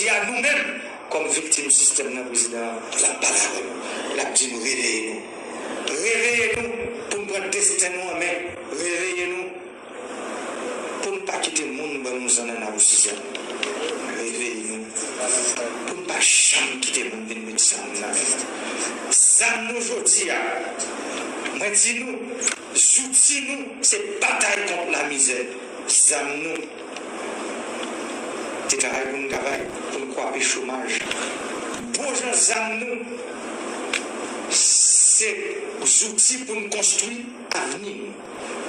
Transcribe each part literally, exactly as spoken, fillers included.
jodi a, nou menm, kòm viktim sistèm nan, prezidan an, l ap pale avè nou. L ap di nou, reveye nou. Reveye nou pou n pran desten nou an men. Reveye nou pou n pa kite moun ban nou zannanna pou sizè. Reveye nou pou n pa janm kite moun vin met zam nan men nou. Zam nou jodi a, mwen di nou, zouti nou, se batay kont lamizè. Zam nou, se travay pou n travay, pou n kwape chomaj. Bon jan zam nou, se zouti pou n konstwi avni nou.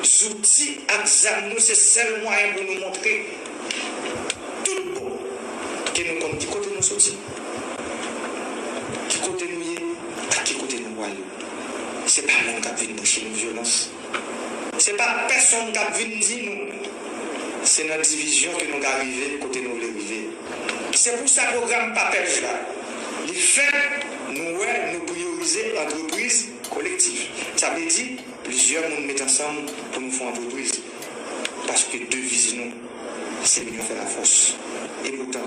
Zouti ak zam nou se sèl mwayen pou nou montre tout bon ke nou konn ki kote nou soti, ki kote nou ye, ak ki kote nou prale. Se pa moun k ap vin preche nou vyolans. Se pa pèsonn k ap vin di nou. Se nan divizyon ke nou ka rive kote nou vle rive. Se pou sa pwogram PAPEJ la, li fèt, nou wè, nou priyorize antrepriz kolektif. Sa vle di, plizyè moun met ansanm pou nou fè yon antrepriz. Paske deviz nou, se l'union fait la force. Epoutan,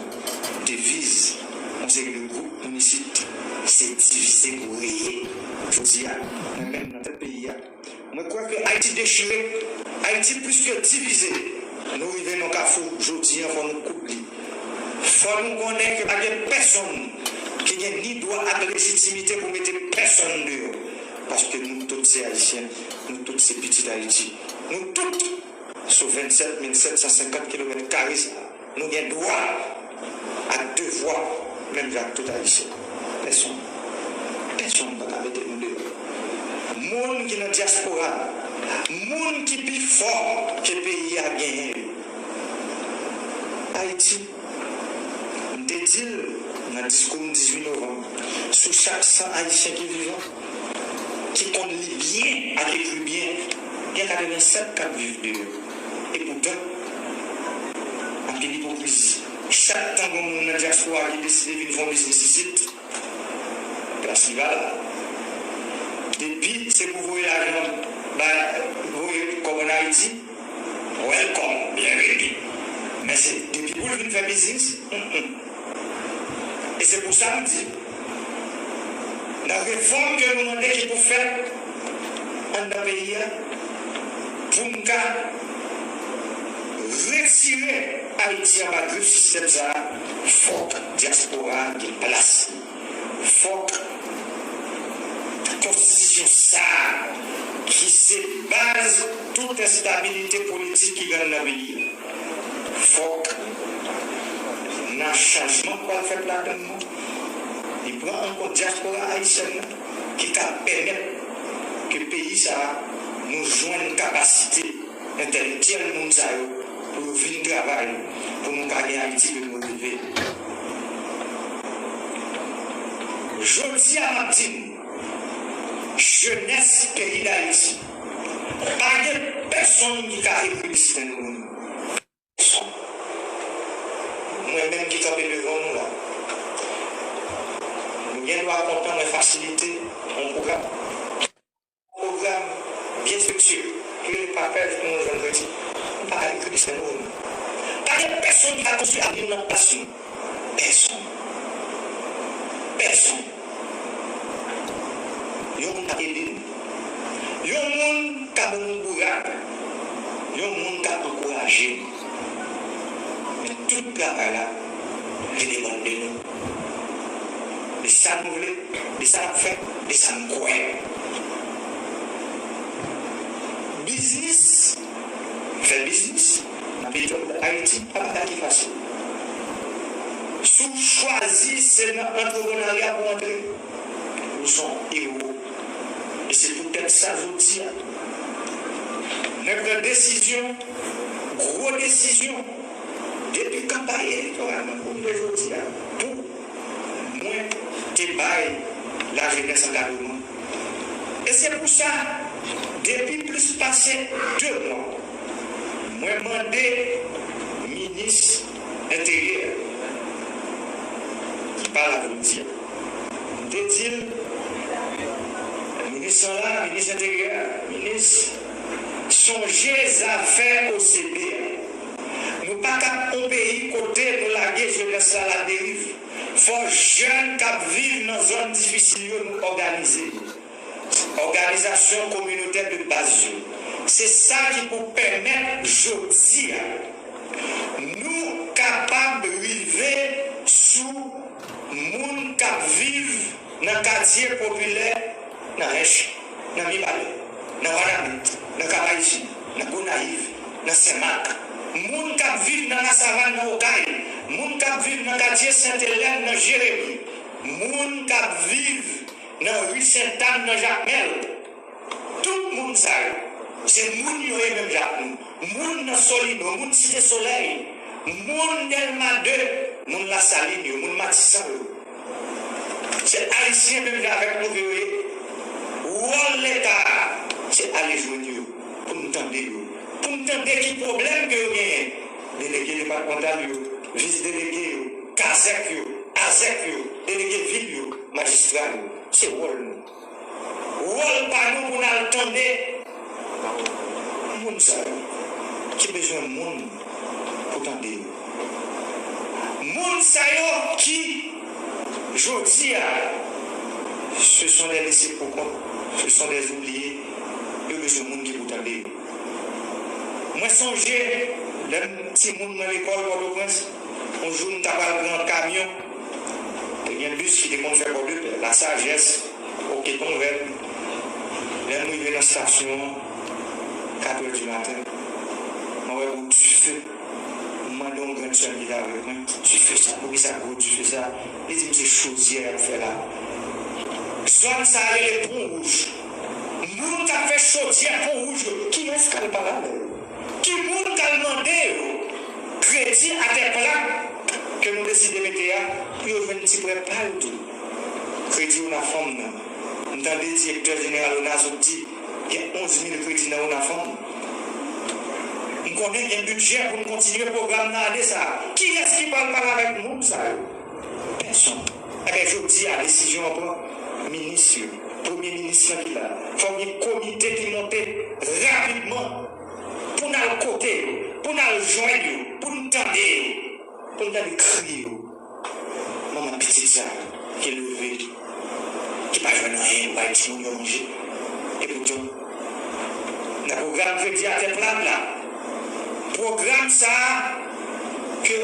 deviz yon seri de gwoup moun isit, se divize pou reye. Jodi a, mwen menm nan tèt peyi a, mwen kwè ke Ayiti dechire, Ayiti plis ke divize. Nou rive nan kafou, jodi a, fò nou koud li. Fò nou konnen ke pa gen pèsonn ki gen ni dwa ak lejitimite pou mete pèsonn deyò. Paske nou tout se Ayisyen, nou tout se pitit Ayiti. Nou tout, sou vennsèt mil sèt san senkant kilomèt kare sa a, nou gen dwa ak devwa, menm jan ak tout Ayisyen. Pèsonn, pèsonn pa ka mete nou deyò. Moun ki nan dyaspora, moun ki pi fò ke peyi a genyen yo. Ayiti, m te di l nan diskou m dizuit novanm, sou chak san Ayisyen ki vivan, ki konn li byen ak ekri byen, gen katrevennsèt k ap viv deyò. Epoutan, anpil ipokrizi. Chak tan gen moun nan dyaspora ki deside vin fè yon biznis isit, plas li pa la. Depi se pou voye lajan bay, voye kòb ann Ayiti, welcome, byenveni. Men se depi pou l vin fè biznis, mm, mm. E se pou sa m di, nan refòm ke nou mande ki pou fèt anndan peyi a, pou n ka retire Ayiti anba grif sistèm sa a, fòk dyaspora a gen plas li. Fòk konstitisyon sa a, ki se baz tout enstabilite politik ki gen nan peyi a, fòk nan chanjman k pral fèt ladan l nan, li pran an kont dyaspora ayisyèn nan, ki ka pèmèt ke peyi sa a, nou jwenn kapasite entèlektyèl moun sa yo pou yo vin travay, pou nou ka gen Ayiti ke nou reve. Jodi a, m ap di nou, jenès peyi Dayiti, pa gen pèsonn ki ka ekri desten nou pou nou. Mwen menm ki kanpe devan nou la, nou gen dwa kontan mwen fasilite yon pwogram, pwogram byen estriktiye, ki rele PAPEJ pou nou jwenn kredi. Nou pa ka ekri desten nou pou nou. Pa gen pèsonn ki ka konstwi avni nou nan plas nou. Pèsonn. Pèsonn. Yon moun k ap ede nou. Yon moun k ap ban nou bourad. Yon moun k ap ankouraje nou. Men tout travay la, li depann de nou. De sa nou vle, de sa n ap fè, de sa n kwè. Biznis, fè biznis nan peyi Ayiti, pa bagay ki fasil. Si w chwazi se nan antreprenarya pou w antre, ou se yon ewo. E se poutèt sa, jodi a, mwen pran desizyon, gwo desizyon, depi kanpay elektoral mwen pou rive jodi a, pou mwen te bay lajenès ankadreman. E se pou sa, depi plis pase de mwa, mwen mande minis enteryè, ki pa la jodi a, m te di l, minis lan la, minis enteryè, minis, sonje zafè O C B a. Nou pa ka yon peyi kote nou lage jenès la laderiv. Fò jèn k ap viv nan zòn difisil yo nou òganize yo. Òganizasyon kominotè de baz yo. Se sa ki pou pèmèt jodi a nou kapab rive sou moun k ap viv nan katye popilè, nan Ench, nan Mibalè, nan Wanament, nan Kap Ayisyen, nan Gonayiv, nan Senmak, moun k ap viv nan Lasavann, nan Okay, moun k ap viv nan katye Sentelèn, nan Jeremi, moun k ap viv nan ri Sentàn, nan Jakmèl, tout moun sa yo, se moun yo ye menm jan ak nou. Moun nan Solino, moun Site Solèy, moun Dèlma de, moun Lasalin yo, moun Matisan yo. Se Ayisyen menm jan avèk nou ke yo ye. Wòl Leta a, se ale jwenn yo, pou n tande yo, pou n tande ki pwoblèm ke yo genyen. Delege depatmantal yo, vis delege yo, kazèk yo, azèk yo, delege vil yo, majistra yo. Se wòl nou. Wòl pa nou pou n al tande moun sa yo ki bezwen moun pou tande yo. Moun sa yo ki, jodi a, ce sont des laissés pour compte, ce sont des oubliés, yo bezwen moun ki pou tande yo. Mwen sonje, lè m timoun mwen lekòl Pòtoprens, yon jou m ta pral pran kamyon, te gen bis ki te konn fè Pòdepè, Lasajès, Oketonvèl. Lè m rive nan estasyon an, katrè di maten, mwen wè gwo dife. M mande yon grann sè m ki te avèk mwen, "Dife sa, poukisa gwo dife sa?" Li di m se chodyè y ap fè la. Zòn sa a rele Pon Wouj. Moun k ap fè chodyè Pon Wouj yo, kiyès k al pale avè yo? Ki moun k al mande yo kredi atè plat ke nou deside mete a pou yo jwenn ti prè pa yo tou? Kredi ONAFANM nan. M tande direktè jeneral ONA sot di gen onz mil kredi nan ONAFANM. M konnen gen bidjè pou n kontinye pwogram nan ane sa a. Kiyès ki pral pale avèk moun sa yo? Pèsonn. Ebyen, jodi a, desizyon an pran. Minis yo, premye minis lan ki la, fòk gen komite ki monte rapidman pou n al kote yo, pou n al jwenn yo, pou n tande yo, pou n tande kri yo. Manman pitit sa ki leve, ki pa jwenn anyen pou bay timoun yo manje. Epoutan, nan pwogram kredi atè plat la, pwogram sa a ke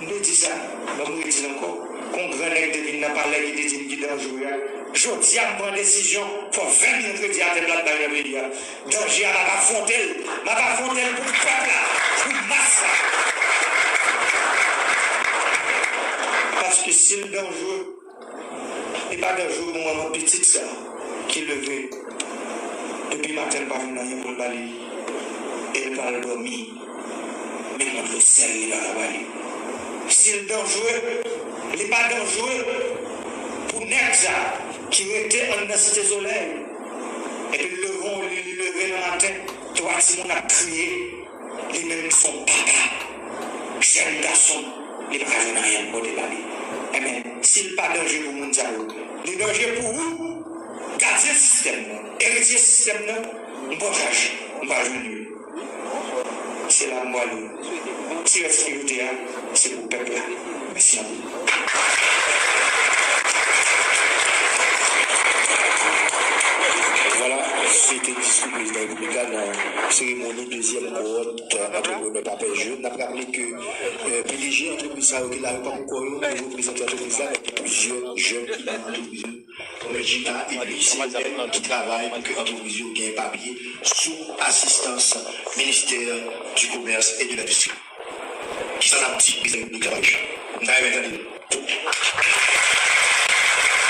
m te di sa, ban m redi l ankò, kon gran nèg te vin nan palè ki te di m ki danjere a. Jodi a, m pran desizyon, fò ven mil kredi atè plat bay nan peyi a. Danje a, m ap afwonte l. M ap afwonte l pou pèp la, pou mas la. Paske si l danjere, li pa danjere pou manman pitit sa ki leve depi maten, l pa jwenn anyen pou l ba li, e l pral dòmi. Men yon dlo sèl li pa ka ba li. Si l danjere, li pa danjere pou nèg sa ki rete anndan Site Solèy, epi l leve yon li, li leve nan maten, twa timoun ap kriye, li menm se yon papa, jèn gason, li pa ka jwenn anyen pou pote ba li. Enben, si l pa danje pou moun sa yo, li danje pou ou, gadyen sistèm nan, eritye sistèm nan, m pran chaj, m pa jwenn yo. Se la m pral ye. Ti rès ki rete a, se pou pèp la. Mèsi anpil. Vwala, se te diskou prezidan repiblik la nan seremoni dezyèm kowòt antreprenè pa pè jèn. N ap raple ke, euh, P D G antrepriz sa yo ki la yo pa pou kò yo, yo reprezante antrepriz la, men gen plizyè jèn ki la nan antrepriz yo. Premye jita, epi se yo menm ki travay pou ke antrepriz yo gen papye sou asistans Ministè di Komès e de Lendistri. Kisa n ap di prezidan repiblik la pa deja? M ta renmen tande l.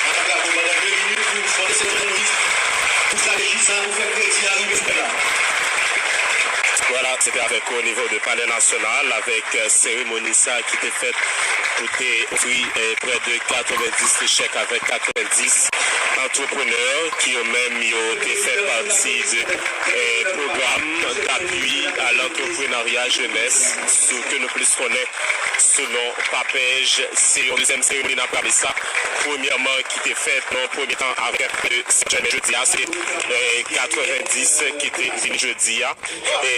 N ap bravo pandan de minit pou fòse Moïse pou estrateji sa pou fè kredi a rive sou pèp la. Vwala, se te avèk ou o nivo de Palè Nasyonal, avèk, euh, seremoni sa ki te fèt pou te ofri eh, prè de katrevendis chèk avèk katrevendis antreprenè ki yo menm yo te fè pati de eh, pwogram d'appui à l'entrepreneuriat jeunesse, sou ke nou plis konnen sou non PAPEJ. Se yon dezyèm seremoni n ap rale sa. Premyèman, ki te fèt nan yon premye tan avèk prè de sèt jèn, men jodi a, se eh, katrevendis ki te vini jodi a. E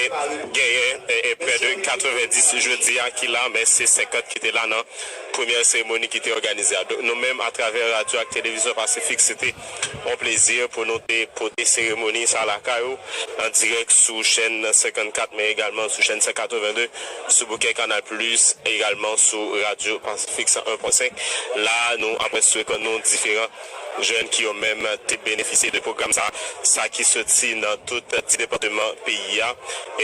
genyen eh, eh, prè de katrevendis jodi a ki la, men se senkant ki te la nan premyè seremoni ki te òganize a. Donk, nou menm, atravè radyo ak televizyon Pasifik, se te yon plezi pou nou te pote seremoni sa lakay ou, an dirèk sou chèn senkannkat, men egalman sou chèn san katrevenn de, sou bouke Kanal Plis, egalman sou radyo Pasifik san en pwen senk. La, nou ap resevwa nou diferan jèn ki yo menm te benefisye de pwogram sa, sa ki soti nan tout ti depatman peyi a.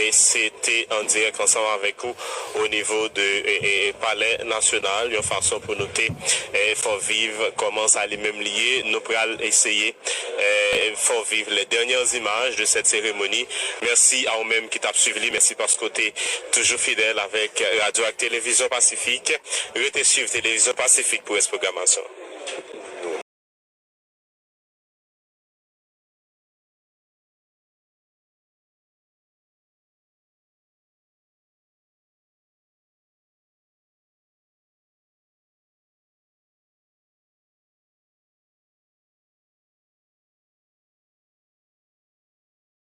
E se te an dirèk ansanm avèk ou o nivo de e, e, e Palè Nasyonal, yon fason pou nou te e, fè w viv kòman sa li menm li ye. Nou pral eseye e, fè w viv les dernières images de cette cérémonie. Mèsi a ou menm ki t ap swiv li. Mèsi paske w te toujou fidèl avèk Radyo ak Televizyon Pasifik. Rete swiv Televizyon Pasifik pou rès pwogramasyon.